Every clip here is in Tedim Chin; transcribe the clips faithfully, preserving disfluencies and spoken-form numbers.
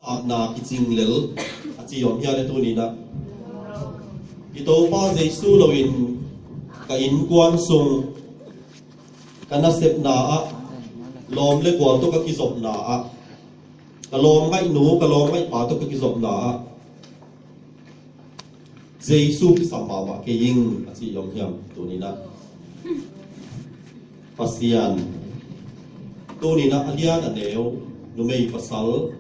Atna kicing lel a ci om hian a tuni-in ah, i Topa Jesu loin ka innkuan sung, ka nasepna ah, lawm le gual tawh ka kizopna ah, ka lawm ngaihnu, ka lawm ngaihpa tawh ka kizopna ah, Jesu kisam mahmah kei ing a ci om hiam tuni-in ah? Pasian, tuni-in ah a lian a neu, numei pasal,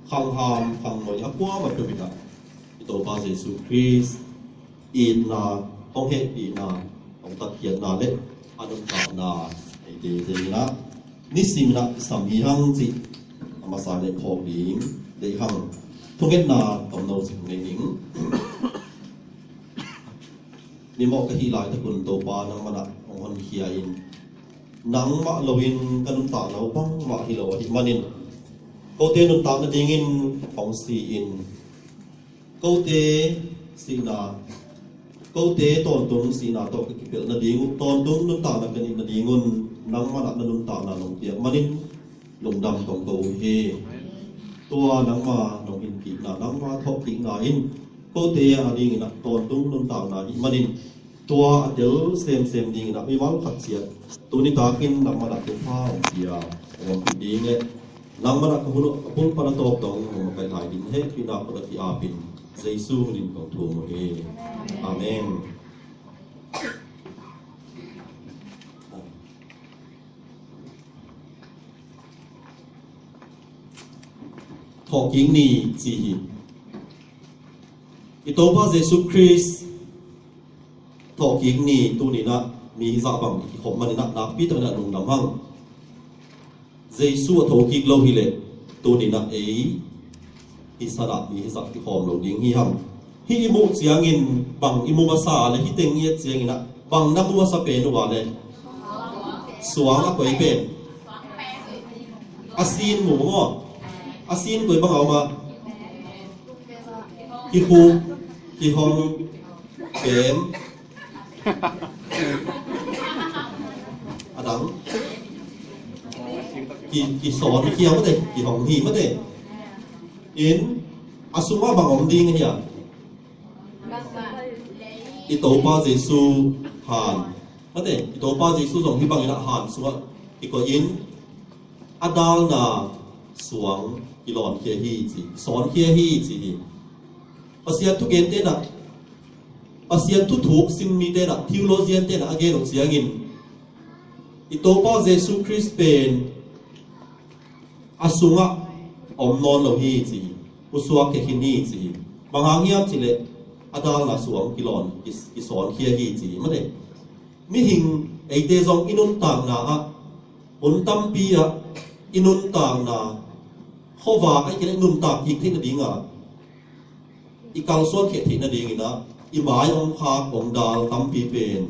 khangham khangnote a kuamah peuh in ah, i Topa Jesu Khrist itna, hong hehpihna, hong tatkhiatna le a nuntakna eite zong in ah, nisimin ah kisam hi hang cih a masa in ah phawk ding deih hang. Thungetna tomno cih nei ning. Nimawh ka hih laitakun Topa nangmah in ah hong honkhia in, nangmah loin ka nuntakna uh bangmah hi lo ahih manin, kote nuntakna dingin hong si in, kote sihna, kote tawntung sihna tawh ka kipelh nading uh, tawntung nuntakna ka neih nadingun nangmah in ah na nuntakna nong piak manin lungdam kong ko uh hi. Tua nangma nong hinpihna, nangma thawhkikna in kote a dingin ah tawntung nuntakna ahih manin, tua a tel semsem dingin ah mimal khat ciat tuni takin nangmah in ah thupha hong pia, hong honpih ding le nangmah in ah ka hun uh a pul pan a tawp dong hong makaih lai ding hehpihna kong a ki-apin, Jesu min in kong thum uh hi. Amen. Thawhkik ni ci hi. I Topa Jesu Khrist thawhkik ni tuni-in ah mi hizah bang i kikhop manin ah nakpi takin ah lungdam hang. Jesu a thokik lo hileh tuni-in ah ei i sanah mi hizah kikhawm lo ding hi hang. Hih i muh ciangin bang i mu masa a le, hih teng i et ciangin ah bang na mu masa pen uh a le? Suang a koi pen? A sin mu maw? A sin koi bang a om a? Kihuk, kihong, pem. A dang. Ki, kisawn hi a mate, kihong hi mate. In, a sungah bang om ding hi a? I Topa Jesu han. Mate, i Topa Jesu zong hih bangin ah han sungah kikoih in, a dalna suang kilawnkhia hi ci, sawnkhia hi ci hi. Pasian thugente in ah, Pasian thuthuk sim mite in ah, theologian te in ah a gen uh ciangin, i Topa Jesu Khrist pen a sungah om nawn lo hi ci hi, pusuak khia khin hi ci hi. Bang hang hiam cih leh a dalna suang kilawn, ki, kisawnkhia hi ci hi. Mate, mihing eite zong i nuntakna ah, hun tampi ah i nuntakna, khuavak ahih kei leh nuntak kik theih nading a, i kalsuan kheh theih nadingin ah, i mai hong khak, hong dal tampi pen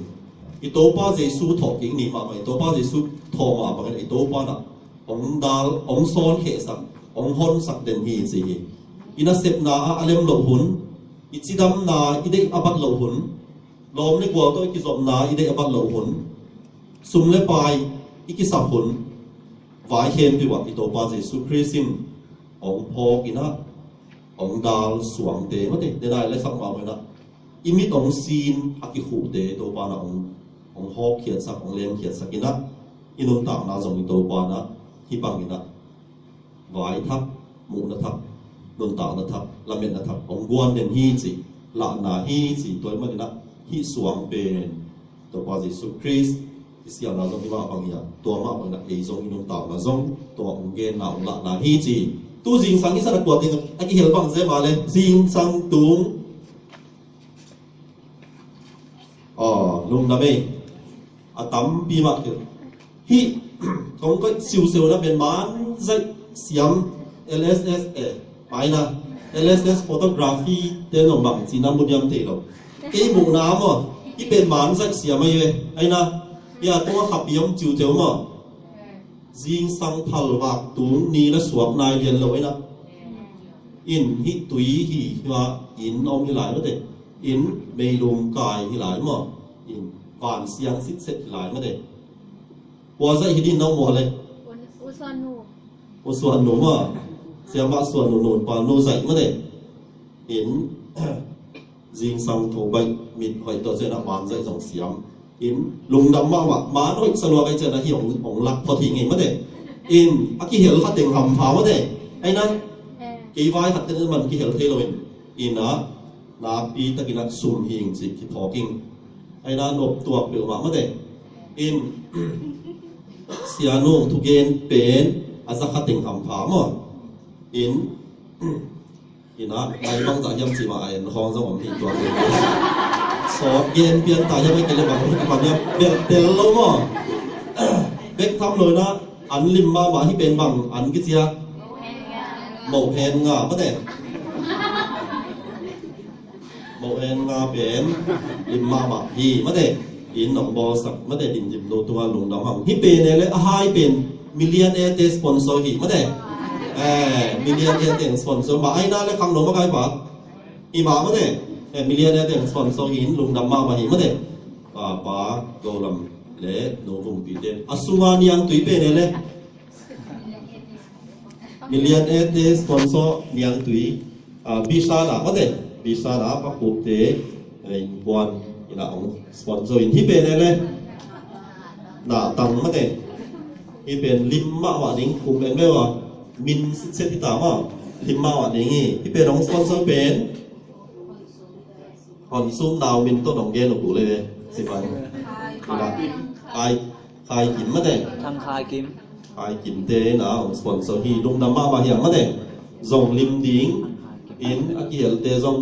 i Topa Jesu thawhkik ni mahmah, i Topa Jesu thawh mah bangin i Topa in ah hong dal, hong sawnkhehsak, hong honsak den hi ci hi. I nasepna ah a lem loh hun, i cidamna i deih a bat loh hun, lawm le gual tawh i kizopna i deih a bat loh hun, sum le pai i kisap hun, vai khempeuh ah i Topa Jesu Khrist in hong phawk in ah, hong dal suangte mate, denai le sak mah bangin ah, i mit hong sin a kikhuhte Topa in ah hong, hong hawkkhiatsak, hong lemkhiatsak in ah, i nuntakna zong i Topa in ah hih bangin ah vai thak, muhna thak, nuntakna thak, lametna thak hong guan den hi ci, lahna hi ci. Tua ahih manin ah hih suang pen Topa Jesu Khrist kisialna zong i mah bang hi a, tua mah bangin ah ei zong i nuntakna zong tua hong genna, hong lahna hi ci. Tu zingsang i san a kuate a kihel bang zia mah le, zingsang tung. Aw, lungdam ei. A tampi mah kei. Hih kong koih siusiu na pen manzaih siam, L S S, eh, maina, L S S photography te nong bang cihna mu diam thei lo. Kei muhna maw, hih pen manzaih siam ahi ve, aina, hih a tungah khapi om ciuciu maw. Zingsang phalvak tung ni na suak nai lian lo aina. In hih tui hi, hih mah in om hi lai mate. In meilum kai hi lai maw. In van siang sitset hi lai mate. Kua zaih hi din nong muh le? U, U Suan Nu. U Suan Nu maw. Siamah suan nunun pa nu zaih mate. In zingsang tho baih mit hoih tawh cianah man zaih zong siam. In lungdam mahmah, man hoih salua kai cianah hi hong, hong lak phot hi ngei mate. In a kihel khateng hampha mate. Aina kei vai khatte man kihel thei loin. Ina nakpi takinah sum hing cih kithawk ing. Aina noptuak peuhmah mate. In sianu thugen pen a za khateng hampha maw. In ina nai bangzah hiam cih mah a en khawng zong om hi tuak. Sawt gen pian ta hiam a kile bang hi man hiam bel tel lo maw. Bek tham lo ina an lim mahmah hi pen bang an kicia. Moh hen nga mate. Moh hen nga pen lim mahmah hi mate. In nong bawlsak mate, dimdim lo tunga lungdam hang. Hi pen e le a hai pen millionaire te sponsor hi mate. Eh, millionaire te sponsor ma aina le khang lo ma kai pa. Hi ma mate. Eh, millionaire te sponsor hi in lungdam mahmah hi mate. Pa pa Golam le no vumpi te a sunga niang tui pen e le. Million et te sponsor niangtui, ah, Bisana mate, Bisana pakupte, eh, innkuan ina ong sponsor in hi pen e le. Na tang mate. Hi pen lim mahmah ding kum en meuh a min sitset hi ta ma lim mahmah ding hi. Hi pen ong sponsor pen Hon sum nau min tawh nong gen uh kul e ve. Sipai. Ina. Khai, khai kim mate. Thang khai kim. Khai kim te na hong sponsor hi lungdam mahmah hiam mate. Zong lim ding. In a kihelte zong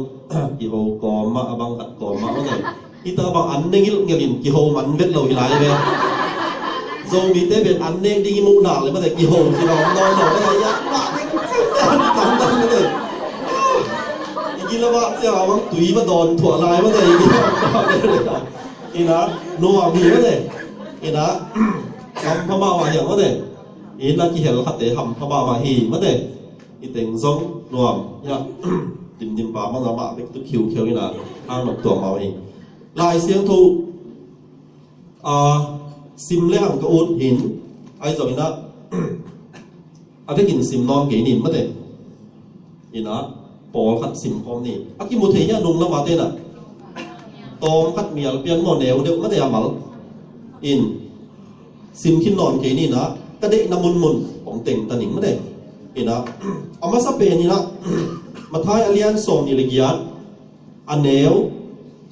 kiho kawm mah a bang khat kawm mah mate. Hita bang an ne ngilh ngelin kiho man vet lo hi lai ve. Zomite pen an nek ding i muh nak le mate kiho ci dawm dawm lo mate. Yak mah ding tam tam mate. I gila ba cia bang tui ba dawn thuah lai mate. I gila ba ina nuam hi mate. Ina hampha mahmah hiang mate. Ina kihel khatte hampha mahmah hi mate. I teng zong nuam hiang. Dimdim pa bang a mah bek tu khiukhiau ina hang nok tuam mahmah hi. Lai Siangtho a sim le hang ka ut hin ai zong ina a vekin sim nawn kei nin mate. Ina pawlkhat sim khawm ni a kimu thei hia nung lamate na tawm khat mial pian maw neu deuh mate a mal in sim khin nawn kei nina ka deihna munmun hong teng ta ning mate. Ina a masa pen ina Mathai a lian sawm ni le giat a neu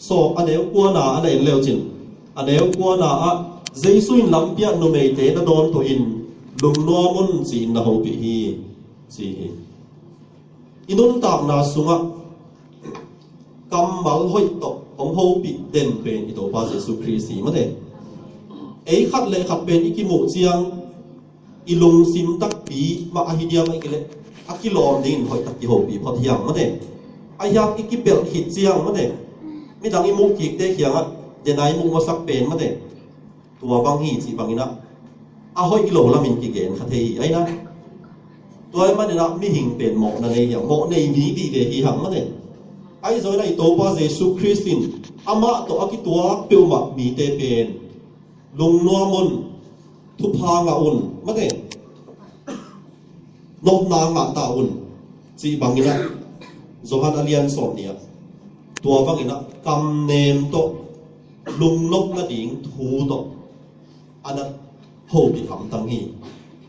sawm a neu kuana a na en leucin a neu kuana ah Jesu in lampiak numeite na dawn tuahin lungnuam un ci-in na hopih hi ci hi. I nuntakna sungah kammal hoih tawh hong hopih den pen i Topa Jesu Khrist hi mate. Ei khat le khat pen i kimuh ciang i lungsim takpi mah ahi diam a kileh a kilawm dingin hoih tak kihopih phot hiang mate. A hiang i kipelh khit ciang mate midang i muh kikte khiangah dena i muh masak pen mate. Tua bang hi cih bangin ah a hoih lo lamin kigen kha thei hi aina. Tua i manin ah mihing pen mawhna nei hiang mawh nei mi vive hi hang mate. Ahi zongin ah i Topa Jesu Khrist in amah tawh a kituak peuhmah mite pen lungnuam un thupha ngah un mate. Nopna ngah ta un cih bangin ah Johan a lian sawm ni ah tua bangin ah kamnem tawh lungnop nading thu tawh a na hopih hamtang hi.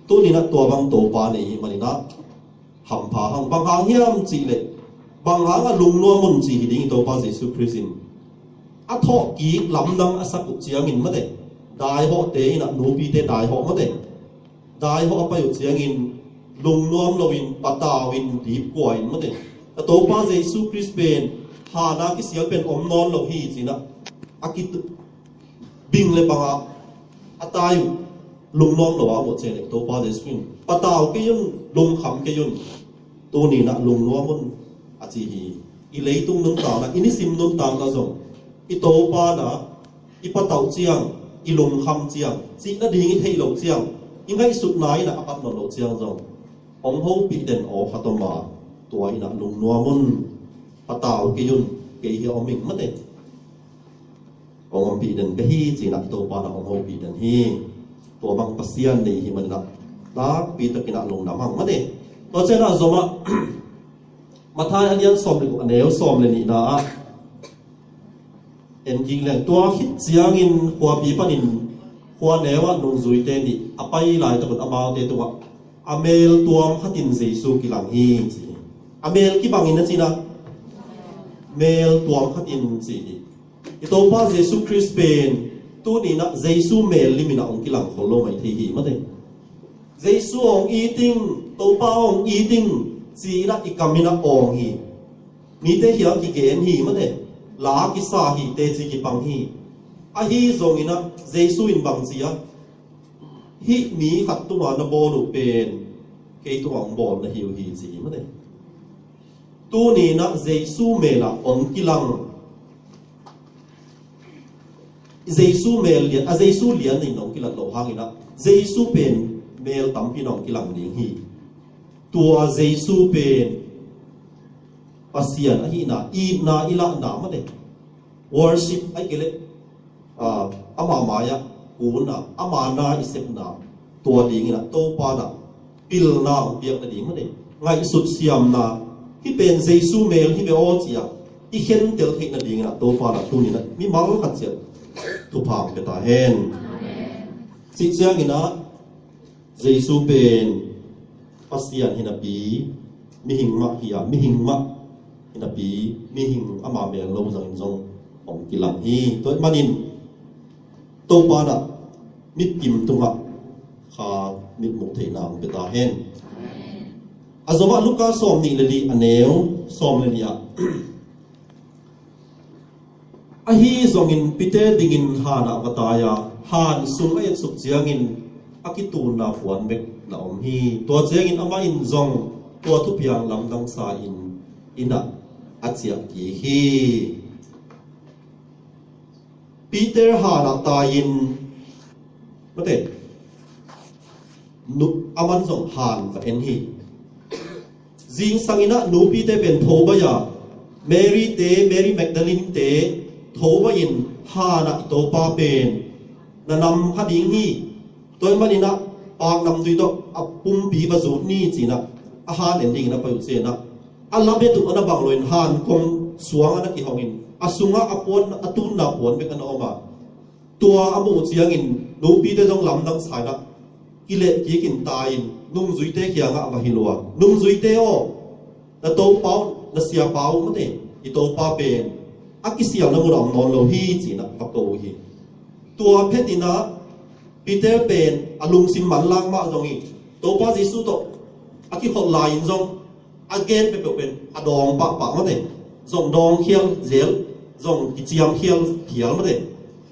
Tuninah tua bang Topa nei hi maninah hampha hang bang hang hiam cihleh bang hangah lungnuam un ci hi ding i Topa Jesu Khrist in a thawhkik lamdang a sak uh ciangin mate daihawhte inah nupite daihawh mate daihawh a pai uh ciangin lungnuam loin patau in dipkua in mate a Topa Jesu Khrist pen hana kisial pen om nawn lo hi cinah a kit bing le bangah a tai uh lungnuam lo a mawh ceh le Topa Jesu in patau kei un lungkham kei un tuninah lungnuam un a ci hi. I leitung nuntakna i nisim nuntakna zong i Topa na i patauh ciang i lungkham ciang cih nading i theih loh ciang i ngaihsutna inah a pat nawn loh ciang zong hong hopih den aw khat om a tua inah lungnuam un patau kei un kei hi a om ing mate. Hong ompih den ka hi cinah Topa na hong hopih den hi. Tua bang Pasian nei hi maninah takpi takinah lungdam hang mate. Tua ciangin ah zom ah Matthai a lian sawm le guk, a neu sawm le nihna ah en kik leng, tua khit ciangin khuapi panin khua neu ah nungzuite nih a pai laitakun amaute tungah a mel tuam khatin Jesu kilang hi, ci hi. A mel kibangin a cina, mel tuam khatin ci hi. I Topa Jesu Khrist pen tuni-in ah Jesu mel limin ah hong kilang khol lo mai thei hi, mate. Jesu hong it ing, Topa hong it ing, ci-in ah i kam in ah awng hi. Mite kiang kigen hi, mate. La kisa hi, teci kipang hi. Ahi zongin ah Jesu in bang ci a, hih mi khat tungah na bawl uh pen kei tungah hong bawl na hi uh hi, ci hi, mate. Tuni-in ah Jesu mel ah hong kilang, Jesu mel lian, a Jesu lian in hong kilat loh hangin ah Jesu pen mel tampi in hong kilang ding hi. Tua Jesu pen Pasian ahihna, itna i lahna, mate. Worship ahih kei leh, ah, ama mai-ah kunna, ama na i sepna, tua dingin ah Topa in ah pilna hong piak nading, mate. Ngaihsut siamna, hih pen Jesu mel hi ve aw ci-a i khentel theih nadingin ah Topa in ah tuni-in ah mimal khat ciat thupha hong pia ta hen. Cih ciangin ah Jesu pen Pasian hi napi, mihing mah hi a, mihing mah hi napi, mihing ama mel lo zangin zong hong kilang hi. Tua ahih manin Topa in ah mikim tungah kha mitmuh theihna hong pia ta hen. A zom ah Luka sawm nih le li, a neu sawm le li ah, ahi zongin Peter dingin han ah va tai a, han sung a etsuk ciangin a kitunna puan bek na om hi. Tua ciangin amah in zong tua thupiang lamdang sa-in inn ah a ciah kik hi. Peter han ah tai-in, mate, nu, aman zong han va en hi. Zingsangin ah nupite pen tho baih a, Mary te, Mary Magdalene te tho baih-in han ah i Topa pen na nam kha ding hi. Tua ahih manin ah paknamtui tawh a pumpi va zut ni ci-in ah a han en dingin a pai uh ciangin ah a lamet uh a na bang loin han kong suang a na kihongin a sungah a puan, a tunna puan bek a na om a, tua a muh uh ciangin nupite zong lamdang sa-in ah kileh kikin tai-in nungzuite kiangah va hilh uh a, "Nungzuite aw, na Topa uh, na Siapa uh, mate, i Topa pen a kisialna munah om nawn lo hi," ci-in ah va ko uh hi. Tua phetin ah Peter pen a lungsim manlang mah zong hi. Topa Jesu tawh a kikhol lai-in zong a gen peuhpeuh pen a dawng pahpah, mate. Zong dawng khial zel, zong kiciam khial khial, mate.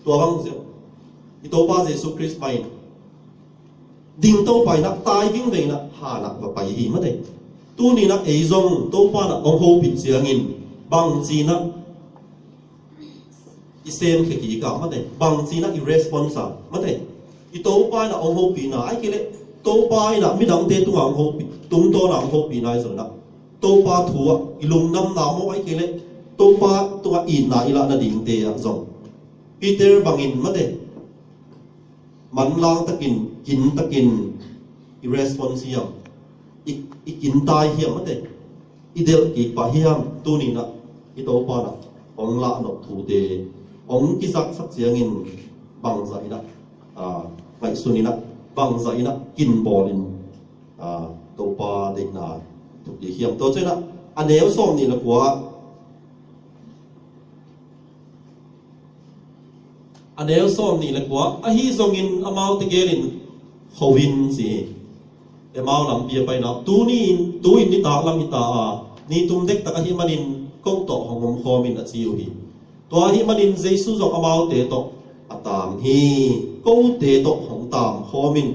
Tua bang zel, i Topa Jesu Khrist mah in ding to pai-in ah, tai vingveng-in ah han ah va pai hi, mate. Tuni-in ah ei zong Topa in ah hong hopih ciangin bangci-in ah i sem khia kik a, mate, bangci-in ah i response a, mate, i Topa in ah hong hopihna, ahih kei leh Topa in ah midangte tungah hong hopih, tungtawn ah hong hopihna ahi zongin ah, Topa thu ah i lungdamna maw, ahih kei leh Topa tungah itna i lah nadingte ah zong Peter bangin, mate, manlang takin, kin takin i response hiam, i, i kin tai hiam, mate, i delh kik pah hiam? Tuni-in ah i Topa in ah hong lahnop thute hong kizaksak ciangin bangzah in ah, ah, ngaihsun in ah, bangzah in ah kin bawlin, ah, Topa deihna thuk ding hiam? Tua ciangin ah a neu sawm nih le kua, a neu sawm nih le kua, ahi zongin amaute gelin kho in ci hi. Emau lampi a paina, tuni-in, tu-in nitak lam hi ta a, ni tum dektak ahih manin ko tawh hong om khawm in, a ci uh hi. Tua ahih manin Jesu zong amaute tawh a taam hi. Kote tawh hong taam khawm in,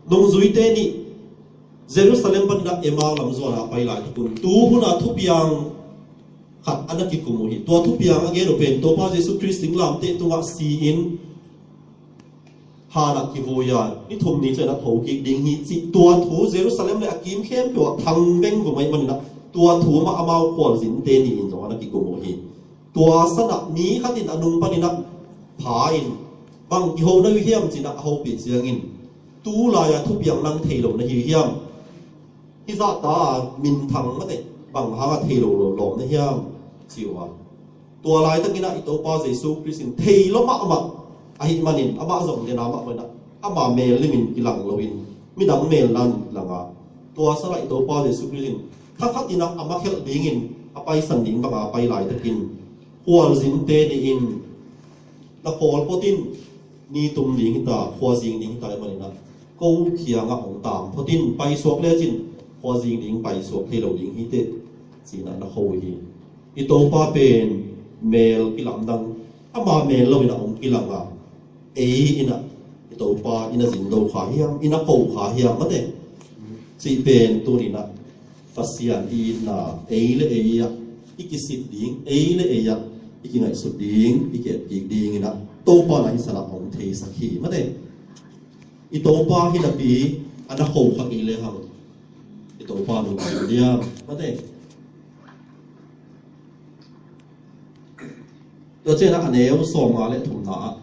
nungzuite nih Jerusalem panin ah Emau lam zuan a pai laitakun, tu hun a thupiang khat a na kikum uh hi. Tua thupiang a gen uh pen Topa Jesu Khrist singlamteh tungah si-in han ah kivui a, ni thum ni ciangin a tho kik ding hi, cih tua thu Jerusalem le a kim khempeuh ah thang beng vum ahih manin ah, tua thu mah amau khualzinte ni-in zong a na kikum uh hi. Tua san ah mi khat in a nung panin ah pha in, "Bang kiho na hi uh hiam?" ci-in ah a hopih ciangin, "Tu lai-a thupiang nang thei lo na hi uh hiam? Hih zahta minthang mate, bang hanga thei lo lo lawm na hiam? Ci uh a, tua laitakin ah i Topa Jesu Khrist in thei lo mahmah ahih manin amah zong dena mahmah in ah, ama mel limin kilang loin midang mel nan kilang a, tua sangah i Topa Jesu Khrist in thakhatin ah a makhelh dingin a paisan ding banga pai laitakin, khualzinte nih in, na khawl photin, ni tum ding hita, khuazing ding hita ahih manin ah, ko kiangah hong tam photin, paisuak lecin khuazing ding paisuak thei lo ding hi teh, ci-in ah na kho uh hi. I Topa pen mel kilamdang, ama mel loin ah hong kilang a, ei in ah i Topa i na zin do kha hiam, i na ko kha hiam mate, cih pen tuni-in ah Pasian i itna, ei le ei ah i kisik ding, ei le ei ah i kingaihsut ding, i ki-etkik dingin ah Topa in ah hih sanah hong theisak hi mate. I Topa hi napi a na kho kha kei lehang, i Topa nungta diam mate. Tua ciangin ah a neu sawmnga le thumna ah,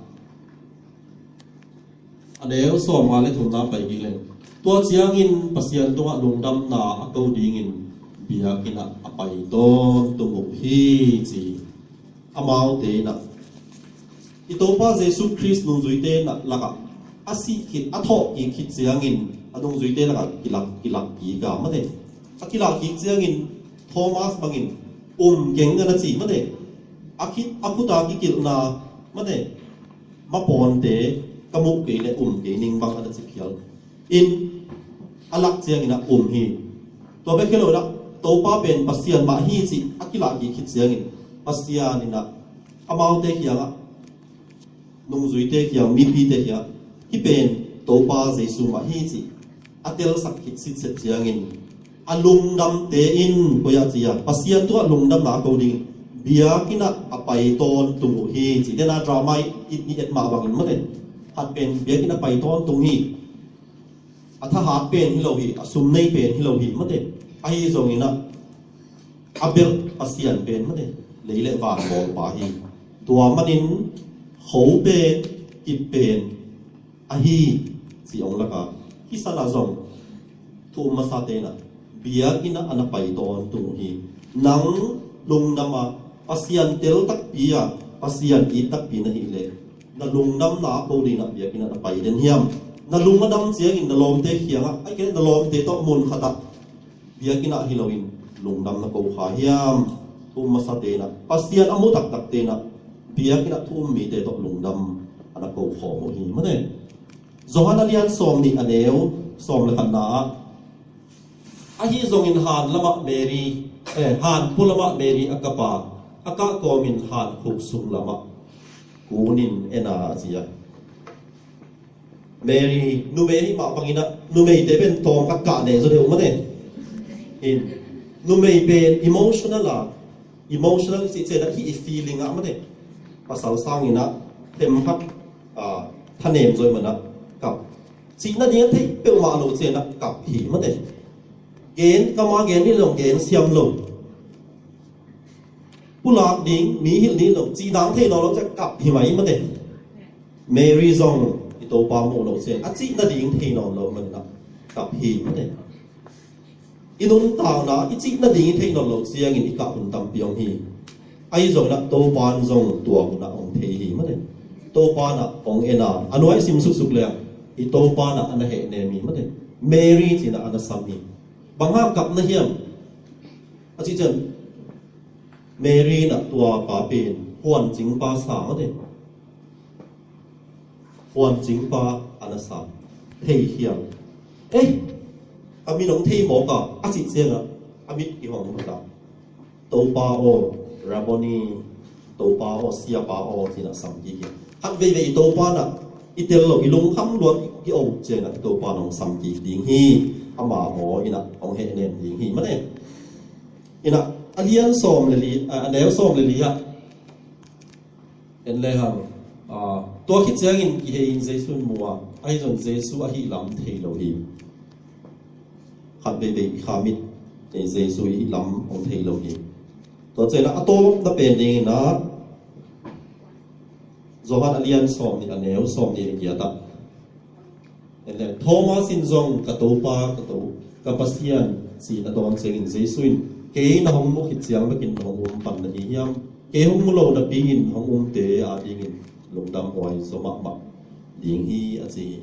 a neu sawmnga le thumna pai kik leng, tua ciangin Pasian tungah lungdamna a ko dingin biakinn ah a pai tawntung uh hi, ci. Amaute in ah i Topa Jesu Khrist nungzuite in ah lakah a sih khit, a thawhkik khit ciangin a nungzuite lakah kilak, kilak kik a mate. A kilak kik ciangin Thomas bangin, um keng, a na ci mate. A khit, a khut a kikilhna mate, mapawnte ka muh kei leh um kei ning bang, a na ci khial in, a lak ciangin ah um hi. Tua bek hi lo in ah Topa pen Pasian mah hi cih a kilak kik khit ciangin Pasian in ah amaute kiangah, nungzuite kiang, mipite kiang, hih pen Topa Jesu mah hi cih a telsak khit sitset ciangin a lungdamte in, koi ah ci a, Pasian tungah lungdamna a ko ding biakinn ah a pai tawntung uh hi, ci. Dena drama i, i et mah bangin mate, khat pen biakinn a pai tawntung hi. A thahat pen hi lo hi, a sum nei pen hi lo hi mate. Ahi zongin ah a belh Pasian pen mate, lei le van bawlpa hi. Tua manin kho pen, kip pen ahi, ci hong lak a, hih sanah zong thu um masate in ah biakinn ah a na pai tawntung uh hi. Nang lungdam a, Pasian tel takpi a, Pasian it takpi na hih leh, na lungdamna a ko dingin ah biakinn ah na pai den hiam? Na lung a dam ciangin na lawmte kiangah, ahih kei leh na lawmte tawh mun khatah biakinn ah hi loin lungdam na ko kha hiam? Thu um masate in ah, Pasian a mu taktakte in ah biakinn ah thu um mite tawh lungdam a na ko khawm uh hi mate. Johan a lian sawmnih, a neu sawm le khatna ah, ahi zongin han lamah Mary, eh, han pu lamah Mary a kap a, a kah kawmin han khuk sung lamah kunin en a, a ci a. Mary, numei ahih mah bangin ah, numeite pen tawm khat kah ne zaw deuh mate. In, numei pen emotional a, emotional i cih ciangin ah hih i feeling ah mate. Pasal sangin ah themkhat, ah, thanem zaw ahih manin ah kap. Cih nading a theih peuhmah lo ciangin ah kap hi mate. Gen, kam a gen ni lo, gen siam lo. Pulak ding, mi hilh ni lo, cih dang thei nawn lo ciang kap hi mai mate. Mary zong i Topa muh lo ciang a cih nading thei nawn lo manin ah kap hi mate. I nuntakna i cih nading i theih nawn loh ciangin i kah hun tampi om hi. Ahi zongin ah Topa in zong tua hun ah hong thei hi mate. Topa in ah hong en a, a nuai sim suksuk leh i Topa in ah a na hehnem hi mate. Mary ci-in ah a na sam hi. Bang hang kap na hiam? A cih ciang Mary in ah tua pa pen huancing pa sa mate. Huancing pa a na sa. Thei hiam? Eh, a min hong thei mawk a, a cih ciangin ah a mit kihong mawk a. Topa aw, Rabboni, Topa aw, Siapa aw, ci-in ah sam kik hi. Khat veivei i Topa in ah i tel lo, i lungkham luat i om ciangin ah i Topa in hong sam kik ding hi. Ama maw in ah hong hehnem ding hi mate. In ah a lian sawm le li, a, a neu sawm le li ah en lehang, ah, tua khit ciangin kihei-in Jesu in mu a, ahi zongin Jesu ahih lam thei lo hi. Khat veivei i kha mit, eh, Jesu ahih lam hong thei lo hi. Tua ciangin ah a tawpna pen dingin ah Johan a lian sawmnih, a neu sawmnih le giat ah en leh, Thomas in zong, "Ka Topa, ka To, ka Pasian, Cih na dawn ciangin Jesu in, "Kei na hong mu khit ciang bekin na hong um pan na hi hiam? Kei hong mu lo napi-in hong umte adingin lungdam huai zaw mahmah ding hi," a ci hi.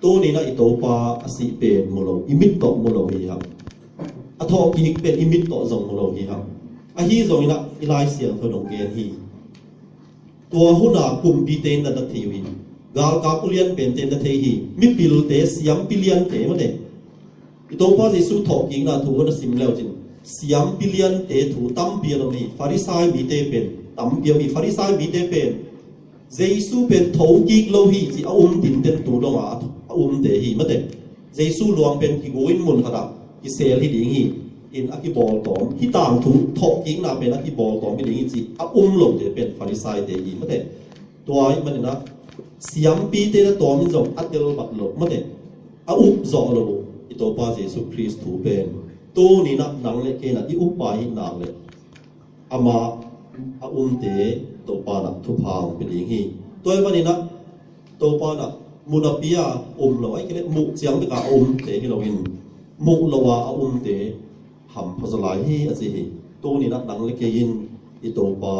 Tuni-in ah i Topa a sih pen mu lo, i mit tawh mu lo hi hang. A thawhkik pen i mit tawh zong mu lo hi hang. Ahi zongin ah i Lai Siangtho in hong gen hi. Tua hun a kumpite in na thei uh hi. Galkap ulian pente in na thei hi. Mipilte, siampi liante mate. I Topa Jesu thawhkikna thu na sim le uh cin, siampi liante thu tampi a om hi. Farisai mite pen tampi a om hi. Farisai mite pen Jesu pen thokik lo hi ci a um tinten tu dong a, a umte hi mate. Jesu luang pen kigu in mun khat ah kisel hi ding hi. In a kibawl tawm hi, tangthu thawhkikna pen a kibawl tawm hi ding hi ci a um lote pen Farisaite hi mate. Tua ahih manin ah siampite na tawm in zong a tel bat lo mate. A up zawh lo i Topa Jesu Khrist thu pen. Tuni-in ah nang le kei in ah i up pai hi nak leh amah a umte Topa in ah thupha hong pia ding hi. Tua ahih manin ah Topa in ah mu napi-a um lo, ahih kei leh muh ciang bek a umte hi loin, muh lo a a umte hampha zaw lai hi a ci hi. Tuni-in ah nang le kei in i Topa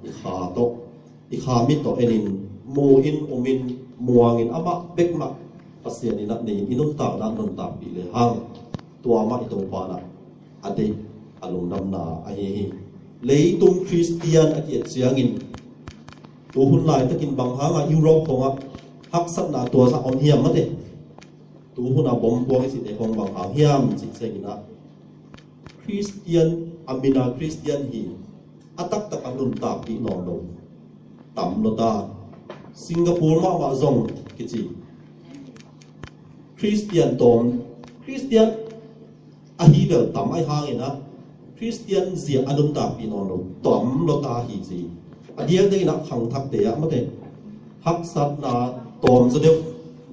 i kha tawh, i kha mit tawh enin, mu-in, umin, muangin, amah bek mah Pasian in ah nei-in i nuntakna nuntakpih le hang, tua mah i Topa in ah a deih, a lungdamna ahi hi. Leitung Khristian a ki-et ciangin, tu hun laitakin bang hangah Europe khawngah haksatna tuazah om hiam mate. Tu hun a bomb puang i cihte khawng bang hang hiam cih ciangin ah, Khristian, a min a Khristian hi, a taktak a nuntakpih nawn lo tam lo ta. Singapore mahmah zong kici Khristian tawm, Khristian ahi bel tam ahih hangin ah Khristian zia a nuntakpih nawn lo tam lo ta hi ci. A diakdiakin ah khangthakte ah mate, haksatna tawm zaw deuh,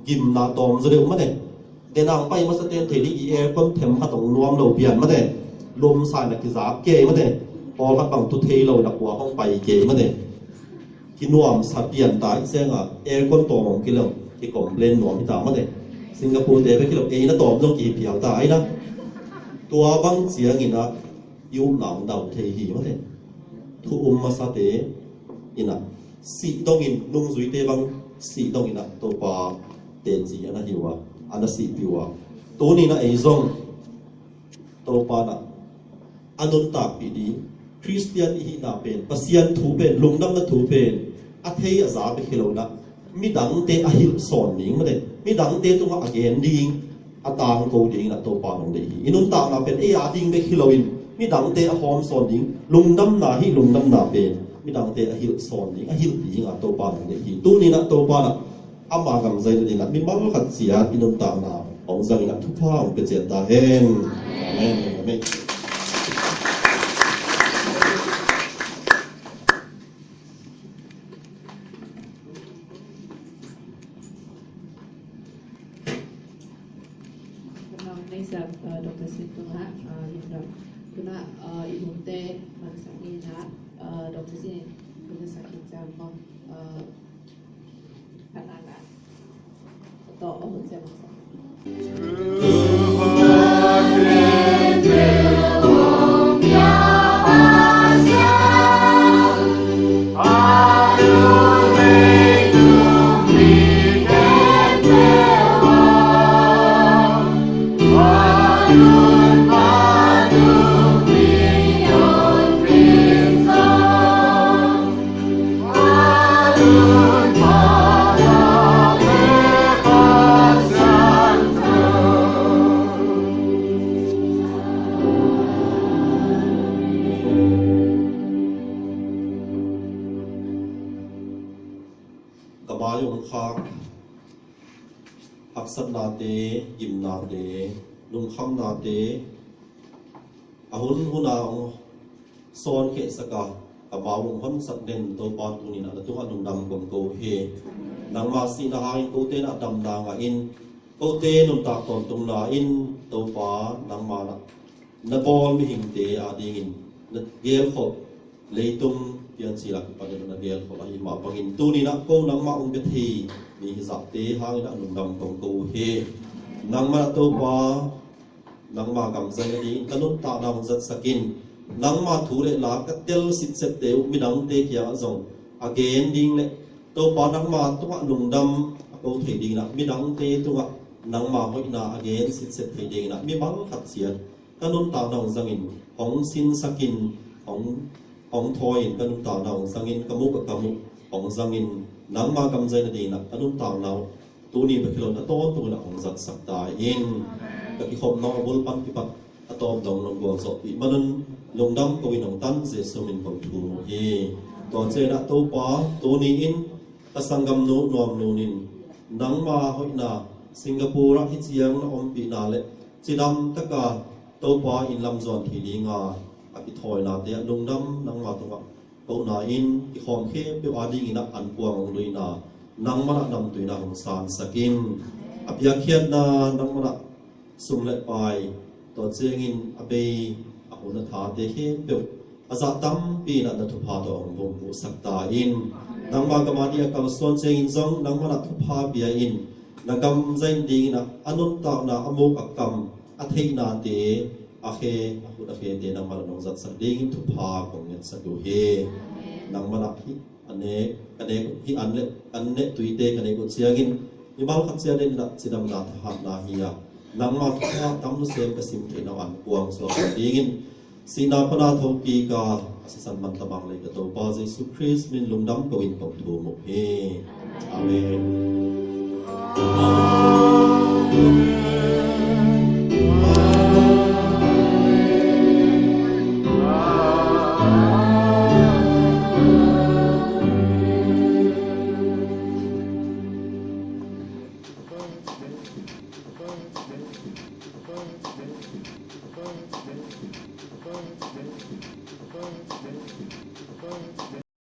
gimna tawm zaw deuh mate. Denang pai masa ten thei ding i aircon them khat hong nuam lo pian mate. Lum sa in ah kizak kei mate. Pawlkhat bang tu thei lo in ah kua hong pai kei mate. Kinuamsa pian ta i ciang a, aircon tawm hong kilo, ki complain nuam hi ta mate. Singapore te bek hi lo, ei na tawm zong kiphial ta ahi na. Tua bang ciangin ah i upna hong dau thei hi mate. Thu um masate in ah sih dongin, nungzuite bang sih dongin ah Topa teci a na hi uh a, a na sihpih uh a. Tuni-in ah ei zong Topa in ah a nuntakpih ding, Khristian i hihna pen, Pasian thu pen, lungdamna thu pen a thei a za bek hi lo in ah midangte a hilh sawn ding mate, midangte tungah a gen ding, a tangko ding in ah Topa in hong deih hi. I nuntakna pen ei a ding bek hi loin midangte a hawm sawn ding, lungdamna hi, lungdamna pen midangte a hilh sawn ding, a hilh ding a Topa in hong deih hi. Tuni-in ah Topa in ah ama gam zaina dingin ah mimal khat ciat i nuntakna hong zangin ah thupha hong pia ciat ta hen. Amen. Amen. Thanks, uh, Doctor Sin Tung ha, uh, Lim Dam. Tuna, uh, i umte man sak ni ha, uh, Doctor Sin, tuna sak hin jam ko, uh, Ka mai hong khak haksatnate, gimnate, lungkhamnate, a hun hun a hong sawnkhehsak a, ka mau hong honsak den Topa, tuni-in ah na tungah lungdam kong ko hi. Nangma sihna hangin kote in ah damna ngah in, kote nuntak tawntungna in Topa, nangma na, na bawl mihingte adingin na gelkholh, leitung piancil a kipanin na gelkholh ahih mah bangin tuni-in ah ko nangmah hong bia thei mi hizahte hangin ah lungdam kong ko hi. Nangmah Topa, nangma gam zai nadingin ka nuntakna hong zatsak in. Nangma thu le la ka tel sitsette uh midangte kiangah zong a gen ding le Topa nangma tungah lungdam a ko thei dingin ah midangte tungah nangma hoihna a gen sitset thei dingin ah mi bang khat ciat ka nuntakna hong zangin, hong sinsakin, hong, hong thawi in ka nuntakna hong zangin, ka muk a ka muk hong zangin, nangma gam zai nadingin ah ka nuntakna uh tuni bek hi lo in a tawntung in ah hong zatsak ta in. Ka kikhopna uh a bul pan kipat a tawp dong nong gualzawhpih manun lungdam ko in hong tan Jesu min kong thum uh hi. Tua ciangin ah Topa, tuni in ka sanggamnu Nuam Nun in nangma hoihna Singapore ah hih ciang na ompihna le cidam taka Topa in lamzuan thei dinga a kithawinate ah lungdam nangma tungah kohna in kikhawm khempeuh adingin ah ankuang hong luina, nangmah ah namtuina hong sansak in. A piakkhiatna nangmah ah sum le pai, tua ciangin a bei a hun a thate khempeuh a zah tampi in ah na thupha tawh hong vompuhsak ta in. Nangma gam ading a kalsuan ciangin zong nangmah ah thupha pia in, na gam zai nadingin ah a nuntakna, a muk a kam, a theihnate, a khe, a khut a khete nangmah ah nong zatsak dingin thupha kong ngetsak uh hi. Nangmah ah hih a nek, ka nek uh hih an le, an nek tuite ka nek uh ciangin mimal khat ciat in ah cidamna, thahatna hi a, nangma thupha tam nasem ka sim theihna uh ankuang suak dingin sihna pana thokik a, a sisan mantabang lei ka Topa Jesu Khrist min lungdam ko in kong thum uh hi. Amen.